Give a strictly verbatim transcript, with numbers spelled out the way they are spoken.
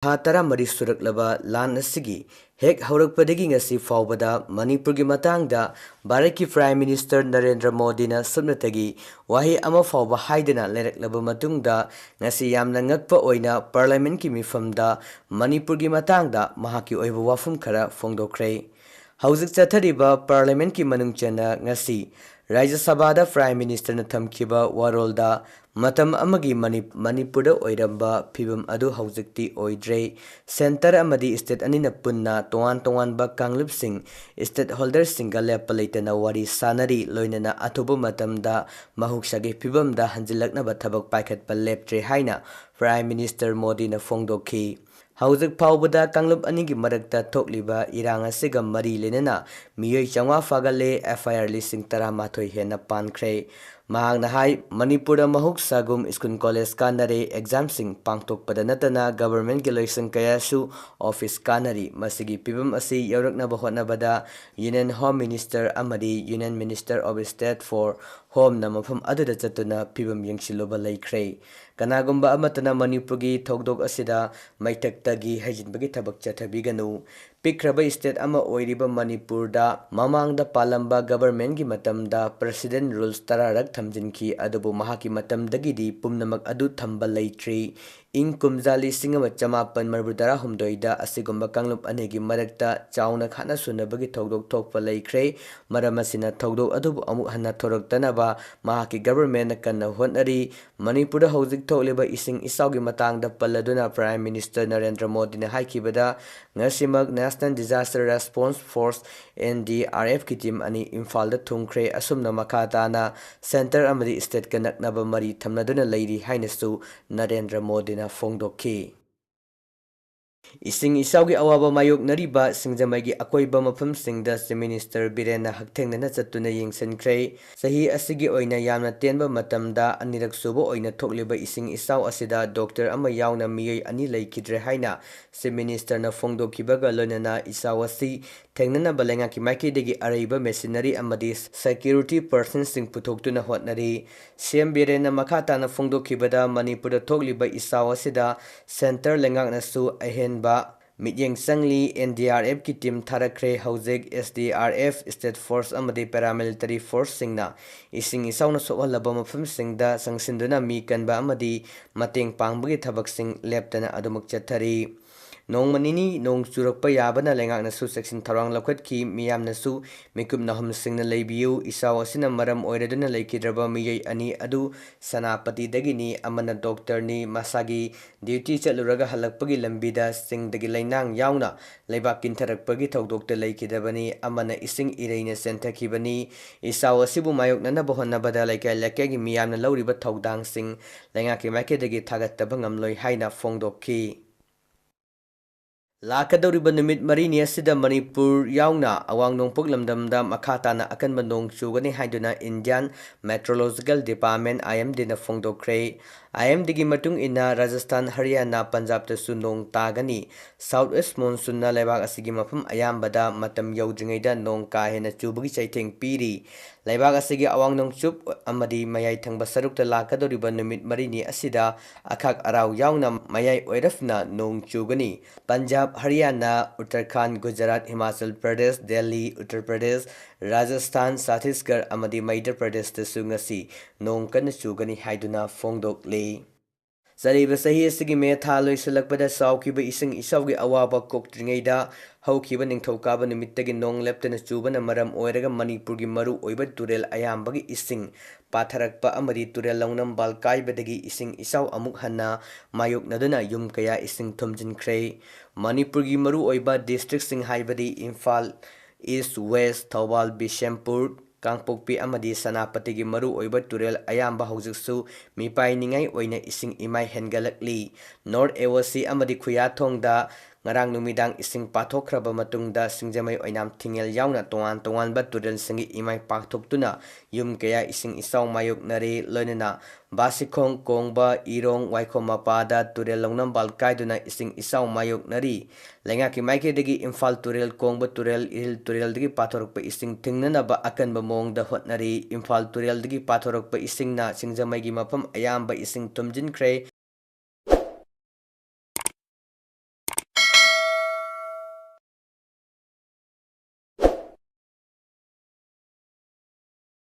ꯊꯥ ꯇꯔꯥꯃꯔꯤ ꯁꯨꯔꯛꯂꯕ ꯂꯥꯟ ꯑꯁꯤꯒꯤ ꯍꯦꯛ ꯍꯧꯔꯛꯄꯗꯒꯤ ꯉꯁꯤ ꯐꯥꯎꯕꯗ ꯃꯅꯤꯄꯨꯔꯒꯤ ꯃꯇꯥꯡꯗ ꯚꯥꯔꯠꯀꯤ Prime Minister ꯅꯔꯦꯟꯗ꯭ꯔ ꯃꯣꯗꯤꯅ ꯁꯨꯞꯅꯇꯒꯤ ꯋꯥꯍꯩ ꯑꯃ ꯐꯥꯎꯕ ꯍꯥꯏꯗꯅ ꯂꯩꯔꯛꯂꯕ ꯃꯇꯨꯡꯗ, ꯉꯁꯤ ꯌꯥꯝꯅ ꯉꯛꯄ ꯑꯣꯏꯅ Parliamentꯀꯤ ꯃꯤꯐꯝꯗ ꯃꯅꯤꯄꯨꯔꯒꯤ ꯃꯇꯥꯡꯗ ꯃꯍꯥꯛꯀꯤ ꯑꯣꯏꯕ ꯋꯥꯐꯝ ꯈꯔ ꯐꯣꯡꯗꯣꯛꯈ꯭ꯔꯦ꯫ ꯍꯧꯖꯤꯛ ꯆꯠꯊꯔꯤꯕ Parliamentꯀꯤ ꯃꯅꯨꯡ ꯆꯟꯅ ꯉꯁꯤ ꯔꯥꯖ꯭ꯌ ꯁꯚꯥꯗ Prime Ministerꯅ ꯊꯝꯈꯤꯕ ꯋꯥꯔꯣꯜꯗ ꯃꯇꯝ ꯑꯃꯒꯤ ꯃꯅꯤ-, ꯃꯅꯤꯄꯨꯔꯗ ꯑꯣꯏꯔꯝꯕ ꯐꯤꯕꯝ ꯑꯗꯨ ꯍꯧꯖꯤꯛꯇꯤ ꯑꯣꯏꯗ꯭ꯔꯦ꯫ Centre ꯑꯃꯗꯤ state ꯑꯅꯤꯅ ꯄꯨꯟꯅ ꯇꯣꯉꯥꯟ ꯇꯣꯉꯥꯟꯕ ꯀꯥꯡꯂꯨꯞꯁꯤꯡ, stakeholderꯁꯤꯡꯒ ꯂꯦꯞꯄ ꯂꯩꯇꯅ ꯋꯥꯔꯤ ꯁꯥꯅꯔꯤ, ꯂꯣꯏꯅꯅ ꯑꯊꯨꯕ ꯃꯇꯝꯗ ꯃꯍꯧꯁꯥꯒꯤ ꯐꯤꯕꯝꯗ ꯍꯟꯖꯤꯜꯂꯛꯅꯕ ꯊꯕꯛ ꯄꯥꯏꯈꯠꯄ ꯂꯦꯞꯇ꯭ꯔꯦ ꯍꯥꯏꯅ Prime Minister ꯃꯣꯗꯤꯅ ꯐꯣꯡꯗꯣꯛꯈꯤ꯫ ꯍꯧꯖꯤꯛ ꯐꯥꯎꯕꯗ ꯀꯥꯡꯂꯨꯞ ꯑꯅꯤꯒꯤ ꯃꯔꯛꯇ ꯊꯣꯛꯂꯤꯕ ꯏꯔꯥꯡ ꯑꯁꯤꯒ ꯃꯔꯤ ꯂꯩꯅꯅ ꯃꯤꯑꯣꯏ ꯆꯥꯝꯃꯉꯥ ꯐꯥꯒꯠꯂꯦ, FIR ꯂꯤꯁꯤꯡ ꯇꯔꯥꯃꯥꯊꯣꯏ ꯍꯦꯟꯅ ꯄꯥꯟꯈ꯭ꯔꯦ꯫ ꯃꯍꯥꯛꯅ ꯍꯥꯏ, ꯃꯅꯤꯄꯨꯔꯗ ꯃꯍꯧꯁꯥꯒꯨꯝ school college ꯀꯥꯟꯅꯔꯦ, examꯁꯤꯡ ꯄꯥꯡꯊꯣꯛꯄꯗ ꯅꯠꯇꯅ governmentꯀꯤ ꯂꯣꯏꯁꯪ ꯀꯌꯥꯁꯨ office ꯀꯥꯟꯅꯔꯤ꯫ ꯃꯁꯤꯒꯤ ꯐꯤꯕꯝ ꯑꯁꯤ ꯌꯧꯔꯛꯅꯕ ꯍꯣꯠꯅꯕꯗ Union Home Minister ꯑꯃꯗꯤ Union Minister of State for Homeꯅ ꯃꯐꯝ ꯑꯗꯨꯗ ꯆꯠꯇꯨꯅ ꯐꯤꯕꯝ ꯌꯦꯡꯁꯤꯜꯂꯨꯕ ꯂꯩꯈ꯭ꯔꯦ꯫ ꯀꯅꯥꯒꯨꯝꯕ ꯑꯃꯠꯇꯅ ꯃꯅꯤꯄꯨꯔꯒꯤ ꯊꯧꯗꯣꯛ ꯑꯁꯤꯗ ꯃꯩꯊꯛꯇꯒꯤ ꯍꯩꯖꯤꯟꯕꯒꯤ ꯊꯕꯛ ꯆꯠꯊꯕꯤꯒꯅꯨ꯫ ꯄꯤꯛꯈ꯭ꯔꯕ state ꯑꯃ ꯑꯣꯏꯔꯤꯕ ꯃꯅꯤꯄꯨꯔꯗ ꯃꯃꯥꯡꯗ ꯄꯥꯜꯂꯝꯕ governmentꯀꯤ ꯃꯇꯝꯗ President Rules ꯇꯔꯥꯔꯛ ꯊꯝꯖꯤꯟꯈꯤ, ꯑꯗꯨꯕꯨ ꯃꯍꯥꯛꯀꯤ ꯃꯇꯝꯗꯒꯤꯗꯤ ꯄꯨꯝꯅꯃꯛ ꯑꯗꯨ ꯊꯝꯕ ꯂꯩꯇ꯭ꯔꯤ꯫ ꯏꯪ ꯀꯨꯝꯖꯥ ꯂꯤꯁꯤꯡ ꯑꯃ ꯆꯃꯥꯄꯟ ꯃꯔꯤꯐꯨ ꯇꯔꯥꯍꯨꯝꯗꯣꯏꯗ ꯑꯁꯤꯒꯨꯝꯕ ꯀꯥꯡꯂꯨꯞ ꯑꯅꯤꯒꯤ ꯃꯔꯛꯇ ꯆꯥꯎꯅ ꯈꯠꯅ ꯁꯨꯅꯕꯒꯤ ꯊꯧꯗꯣꯛ ꯊꯣꯛꯄ ꯂꯩꯈ꯭ꯔꯦ꯫ ꯃꯔꯝ ꯑꯁꯤꯅ ꯊꯧꯗꯣꯛ ꯑꯗꯨꯕꯨ ꯑꯃꯨꯛ ꯍꯟꯅ ꯊꯣꯔꯛꯇꯅꯕ ꯃꯍꯥꯛꯀꯤ governmentꯅ ꯀꯟꯅ ꯍꯣꯠꯅꯔꯤ꯫ ꯃꯅꯤꯄꯨꯔꯗ ꯍꯧꯖꯤꯛ ꯊꯣꯛꯂꯤꯕ ꯏꯁꯤꯡ ꯏꯆꯥꯎꯒꯤ ꯃꯇꯥꯡꯗ ꯄꯜꯂꯗꯨꯅ Prime Minister ꯅꯔꯦꯟꯗ꯭ꯔ ꯃꯣꯗꯤꯅ ꯍꯥꯏꯈꯤꯕꯗ, ꯉꯁꯤꯃꯛ National Disaster Response Force, NDRFꯀꯤ team ꯑꯅꯤ ꯏꯝꯐꯥꯜꯗ ꯊꯨꯡꯈ꯭ꯔꯦ꯫ ꯑꯁꯨꯝꯅ ꯃꯈꯥ ꯇꯥꯅ centre ꯑꯃꯗꯤ stateꯀ ꯅꯛꯅꯕ ꯃꯔꯤ ꯊꯝꯅꯗꯨꯅ ꯂꯩꯔꯤ ꯍꯥꯏꯅꯁꯨ ꯅꯔꯦꯟꯗ꯭ꯔ ꯃꯣꯗꯤꯅ ꯐꯣꯡꯗꯣꯛꯈꯤ꯫ ꯏꯁꯤꯡ ꯏꯆꯥꯎꯒꯤ ꯑꯋꯥꯕ ꯃꯥꯌꯣꯛꯅꯔꯤꯕ ꯁꯤꯡꯖꯃꯩꯒꯤ ꯑꯀꯣꯏꯕ ꯃꯐꯝꯁꯤꯡꯗ Chief Minister ꯕꯤꯔꯦꯟꯅ ꯍꯛꯊꯦꯡꯅꯅ ꯆꯠꯇꯨꯅ ꯌꯦꯡꯁꯤꯟꯈ꯭ꯔꯦ꯫ ꯆꯍꯤ ꯑꯁꯤꯒꯤ ꯑꯣꯏꯅ ꯌꯥꯝꯅ ꯇꯦꯟꯕ ꯃꯇꯝꯗ ꯑꯅꯤꯔꯛ ꯁꯨꯕ ꯑꯣꯏꯅ ꯊꯣꯛꯂꯤꯕ ꯏꯁꯤꯡ ꯏꯆꯥꯎ ꯑꯁꯤꯗ doctor ꯑꯃ ꯌꯥꯎꯅ ꯃꯤꯑꯣꯏ ꯑꯅꯤ ꯂꯩꯈꯤꯗ꯭ꯔꯦ ꯍꯥꯏꯅ Chief Ministerꯅ ꯐꯣꯡꯗꯣꯛꯈꯤꯕꯒ ꯂꯣꯏꯅꯅ ꯏꯆꯥꯎ ꯑꯁꯤ ꯊꯦꯡꯅꯅꯕ ꯂꯩꯉꯥꯛꯀꯤ ꯃꯥꯏꯀꯩꯗꯒꯤ ꯑꯔꯩꯕ machinery ꯑꯃꯗꯤ security personꯁꯤꯡ ꯄꯨꯊꯣꯛꯇꯨꯅ ꯍꯣꯠꯅꯔꯤ꯫ ꯁꯤ ꯑꯦꯝ ꯕꯤꯔꯦꯟꯅ ꯃꯈꯥ ꯇꯥꯅ ꯐꯣꯡꯗꯣꯛꯈꯤꯕꯗ, ꯃꯅꯤꯄꯨꯔꯗ ꯊꯣꯛꯂꯤꯕ ꯏꯆꯥꯎ ꯑꯁꯤꯗ centre ꯂꯩꯉꯥꯛꯅꯁꯨ ꯑꯍꯦꯟꯕ ꯃꯤꯠꯌꯦꯡ ꯆꯪꯂꯤ꯫ N D R Fꯀꯤ team ꯊꯥꯔꯛꯈ꯭ꯔꯦ꯫ ꯍꯧꯖꯤꯛ S D R F, state force ꯑꯃꯗꯤ paramilitary forceꯁꯤꯡꯅ ꯏꯁꯤꯡ ꯏꯆꯥꯎꯅ ꯁꯣꯛꯍꯜꯂꯕ ꯃꯐꯝꯁꯤꯡꯗ ꯆꯪꯁꯤꯟꯗꯨꯅ ꯃꯤ ꯀꯟꯕ ꯑꯃꯗꯤ ꯃꯇꯦꯡ ꯄꯥꯡꯕꯒꯤ ꯊꯕꯛꯁꯤꯡ ꯂꯦꯞꯇꯅ ꯑꯗꯨꯃꯛ ꯆꯠꯊꯔꯤ꯫ ꯅꯣꯡꯃ ꯅꯤꯅꯤ ꯅꯣꯡ ꯆꯨꯔꯛꯄ ꯌꯥꯕꯅ ꯂꯩꯉꯥꯛꯅꯁꯨ ꯆꯦꯛꯁꯤꯟ ꯊꯧꯔꯥꯡ ꯂꯧꯈꯠꯈꯤ꯫ ꯃꯤꯌꯥꯝꯅꯁꯨ ꯃꯤꯀꯨꯞ ꯅꯥꯍꯨꯝꯁꯤꯡꯅ ꯂꯩꯕꯤꯌꯨ꯫ ꯏꯆꯥꯎ ꯑꯁꯤꯅ ꯃꯔꯝ ꯑꯣꯏꯔꯗꯨꯅ ꯂꯩꯈꯤꯗ꯭ꯔꯕ ꯃꯤꯑꯣꯏ ꯑꯅꯤ ꯑꯗꯨ ꯁꯦꯅꯥꯄꯇꯤꯗꯒꯤꯅꯤ꯫ ꯑꯃꯅ doctorꯅꯤ꯫ ꯃꯁꯥꯒꯤ duty ꯆꯠꯂꯨꯔꯒ ꯍꯜꯂꯛꯄꯒꯤ ꯂꯝꯕꯤꯗ ꯆꯤꯡꯗꯒꯤ ꯂꯩꯅꯥꯡ ꯌꯥꯎꯅ ꯂꯩꯕꯥꯛ ꯀꯤꯟꯊꯔꯛꯄꯒꯤ ꯊꯧꯗꯣꯛꯇ ꯂꯩꯈꯤꯗꯕꯅꯤ꯫ ꯑꯃꯅ ꯏꯁꯤꯡ ꯏꯔꯩꯅ ꯆꯦꯟꯊꯈꯤꯕꯅꯤ꯫ ꯏꯆꯥꯎ ꯑꯁꯤꯕꯨ ꯃꯥꯌꯣꯛꯅꯅꯕ ꯍꯣꯠꯅꯕꯗ ꯂꯩꯀꯥꯏ ꯂꯩꯀꯥꯏꯒꯤ ꯃꯤꯌꯥꯝꯅ ꯂꯧꯔꯤꯕ ꯊꯧꯗꯥꯡꯁꯤꯡ ꯂꯩꯉꯥꯛꯀꯤ ꯃꯥꯏꯀꯩꯗꯒꯤ ꯊꯥꯒꯠꯇꯕ ꯉꯝꯂꯣꯏ ꯍꯥꯏꯅ ꯐꯣꯡꯗꯣꯛꯈꯤ꯫ ꯂꯥꯛꯀꯗꯧꯔꯤꯕ ꯅꯨꯃꯤꯠ ꯃꯔꯤꯅꯤ ꯑꯁꯤꯗ ꯃꯅꯤꯄꯨꯔ ꯌꯥꯎꯅ ꯑꯋꯥꯡ ꯅꯣꯡꯄꯣꯛ ꯂꯝꯗꯝꯗ ꯃꯈꯥ ꯇꯥꯅ ꯑꯀꯟꯕ ꯅꯣꯡ ꯆꯨꯒꯅꯤ ꯍꯥꯏꯗꯨꯅ Indian Meteorological Department, I M Dꯅ ꯐꯣꯡꯗꯣꯛꯈ꯭ꯔꯦ꯫ I M Dꯒꯤ ꯃꯇꯨꯡ ꯏꯟꯅ ꯔꯥꯖꯁꯊꯥꯟ, ꯍꯔꯤꯌꯥꯅꯥ, ꯄꯟꯖꯥꯕꯇꯁꯨ ꯅꯣꯡ ꯇꯥꯒꯅꯤ꯫ South West Monsoonꯅ ꯂꯩꯕꯥꯛ ꯑꯁꯤꯒꯤ ꯃꯐꯝ ꯑꯌꯥꯝꯕꯗ ꯃꯇꯝ ꯌꯧꯗ꯭ꯔꯤꯉꯩꯗ ꯅꯣꯡ ꯀꯥ ꯍꯦꯟꯅ ꯆꯨꯕꯒꯤ ꯆꯩꯊꯦꯡ ꯄꯤꯔꯤ꯫ ꯂꯩꯕꯥꯛ ꯑꯁꯤꯒꯤ ꯑꯋꯥꯡ ꯅꯣꯡꯆꯨꯞ ꯑꯃꯗꯤ ꯃꯌꯥꯏ ꯊꯪꯕ ꯁꯔꯨꯛꯇ ꯂꯥꯛꯀꯗꯧꯔꯤꯕ ꯅꯨꯃꯤꯠ ꯃꯔꯤꯅꯤ ꯑꯁꯤꯗ ꯑꯈꯥꯛ ꯑꯔꯥꯎ ꯌꯥꯎꯅ ꯃꯌꯥꯏ ꯑꯣꯏꯔꯞꯅ ꯅꯣꯡ ꯆꯨꯒꯅꯤ꯫ ꯄꯟꯖꯥꯕ, ꯍꯔꯤꯌꯥꯅꯥ, ꯎꯠꯇꯔꯈꯥꯟꯗ, ꯒꯨꯖꯔꯥꯠ, ꯍꯤꯃꯥꯆꯜ ꯄ꯭ꯔꯗꯦꯁ, ꯗꯦꯜꯂꯤ, ꯎꯠꯇꯔ ꯄ꯭ꯔꯗꯦꯁ, ꯔꯥꯖꯁꯊꯥꯟ, ꯆꯇꯤꯁꯒꯔ ꯑꯃꯗꯤ ꯃꯩꯙ꯭ꯌ ꯄ꯭ꯔꯗꯦꯁꯇꯁꯨ ꯉꯁꯤ ꯅꯣꯡ ꯀꯟꯅ ꯆꯨꯒꯅꯤ ꯍꯥꯏꯗꯨꯅ ꯐꯣꯡꯗꯣꯛꯂꯤ꯫ ꯆꯠꯂꯤꯕ ꯆꯍꯤ ꯑꯁꯤꯒꯤ ꯃꯦ ꯊꯥ ꯂꯣꯏꯁꯤꯜꯂꯛꯄꯗ ꯆꯥꯎꯈꯤꯕ ꯏꯁꯤꯡ ꯏꯆꯥꯎꯒꯤ ꯑꯋꯥꯕ ꯀꯣꯛꯇ꯭ꯔꯤꯉꯩꯗ ꯍꯧꯈꯤꯕ ꯅꯤꯡꯊꯧꯀꯥꯕ ꯅꯨꯃꯤꯠꯇꯒꯤ ꯅꯣꯡ ꯂꯦꯞꯇꯅ ꯆꯨꯕꯅ ꯃꯔꯝ ꯑꯣꯏꯔꯒ ꯃꯅꯤꯄꯨꯔꯒꯤ ꯃꯔꯨ ꯑꯣꯏꯕ ꯇꯨꯔꯦꯜ ꯑꯌꯥꯝꯕꯒꯤ ꯏꯁꯤꯡ ꯄꯥꯊꯔꯛꯄ ꯑꯃꯗꯤ ꯇꯨꯔꯦꯜ ꯂꯧꯅꯝꯕꯥꯜ ꯀꯥꯏꯕꯗꯒꯤ ꯏꯁꯤꯡ ꯏꯆꯥꯎ ꯑꯃꯨꯛ ꯍꯟꯅ ꯃꯥꯌꯣꯛꯅꯗꯨꯅ ꯌꯨꯝ ꯀꯌꯥ ꯏꯁꯤꯡ ꯊꯨꯝꯖꯤꯟꯈ꯭ꯔꯦ꯫ ꯃꯅꯤꯄꯨꯔꯒꯤ ꯃꯔꯨ ꯑꯣꯏꯕ districtꯁꯤꯡ ꯍꯥꯏꯕꯗꯤ ꯏꯝꯐꯥꯜ East, West, ꯊꯧꯕꯥꯜ, ꯕꯤꯁꯦꯝꯄꯨꯔ, ꯀꯥꯡꯄꯣꯛꯄꯤ ꯑꯃꯗꯤ ꯁꯦꯅꯥꯄꯇꯤꯒꯤ ꯃꯔꯨꯑꯣꯏꯕ ꯇꯨꯔꯦꯜ ꯑꯌꯥꯝꯕ ꯍꯧꯖꯤꯛꯁꯨ ꯃꯤꯄꯥꯏꯅꯤꯡꯉꯥꯏ ꯑꯣꯏꯅ ꯏꯁꯤꯡ ꯏꯃꯥꯏ ꯍꯦꯟꯒꯠꯂꯛꯂꯤ꯫ ꯅꯣꯔꯠ ꯑꯦ ꯑꯣ ꯁꯤ ꯑꯃꯗꯤ ꯈꯨꯌꯥꯊꯣꯡꯗ ꯉꯔꯥꯡ ꯅꯨꯃꯤꯗꯥꯡ ꯏꯁꯤꯡ ꯄꯥꯊꯣꯛꯈ꯭ꯔꯕ ꯃꯇꯨꯡꯗ ꯁꯤꯡꯖꯃꯩ ꯑꯣꯏꯅꯥꯝ ꯊꯤꯡꯉꯦꯜ ꯌꯥꯎꯅ ꯇꯣꯉꯥꯟ ꯇꯣꯉꯥꯟꯕ ꯇꯨꯔꯦꯜꯁꯤꯡꯒꯤ ꯏꯃꯥꯏ ꯄꯥꯛꯊꯣꯛꯇꯨꯅ ꯌꯨꯝ ꯀꯌꯥ ꯏꯁꯤꯡ ꯏꯆꯥꯎ ꯃꯥꯌꯣꯛꯅꯔꯦ꯫ ꯂꯣꯏꯅꯅ ꯕꯥꯁꯤꯈꯣꯡ, ꯀꯣꯡꯕ, ꯏꯔꯣꯡ, ꯋꯥꯏꯈꯣꯝ ꯃꯄꯥꯗ ꯇꯨꯔꯦꯜ ꯂꯧꯅꯝꯕꯥꯜ ꯀꯥꯏꯗꯨꯅ ꯏꯁꯤꯡ ꯏꯆꯥꯎ ꯃꯥꯌꯣꯛꯅꯔꯤ꯫ ꯂꯩꯉꯥꯛꯀꯤ ꯃꯥꯏꯀꯩꯗꯒꯤ ꯏꯝꯐꯥꯜ ꯇꯨꯔꯦꯜ, ꯀꯣꯡꯕ ꯇꯨꯔꯦꯜ, ꯏꯔꯤꯜ ꯇꯨꯔꯦꯜꯗꯒꯤ ꯄꯥꯊꯣꯔꯛꯄ ꯏꯁꯤꯡ ꯊꯤꯡꯅꯅꯕ ꯑꯀꯟꯕ ꯃꯑꯣꯡꯗ ꯍꯣꯠꯅꯔꯤ꯫ ꯏꯝꯐꯥꯜ ꯇꯨꯔꯦꯜꯗꯒꯤ ꯄꯥꯊꯣꯔꯛꯄ ꯏꯁꯤꯡꯅ ꯁꯤꯡꯖꯃꯩꯒꯤ ꯃꯐꯝ ꯑꯌꯥꯝꯕ ꯏꯁꯤꯡ ꯊꯨꯝꯖꯤꯟꯈ꯭ꯔꯦ꯫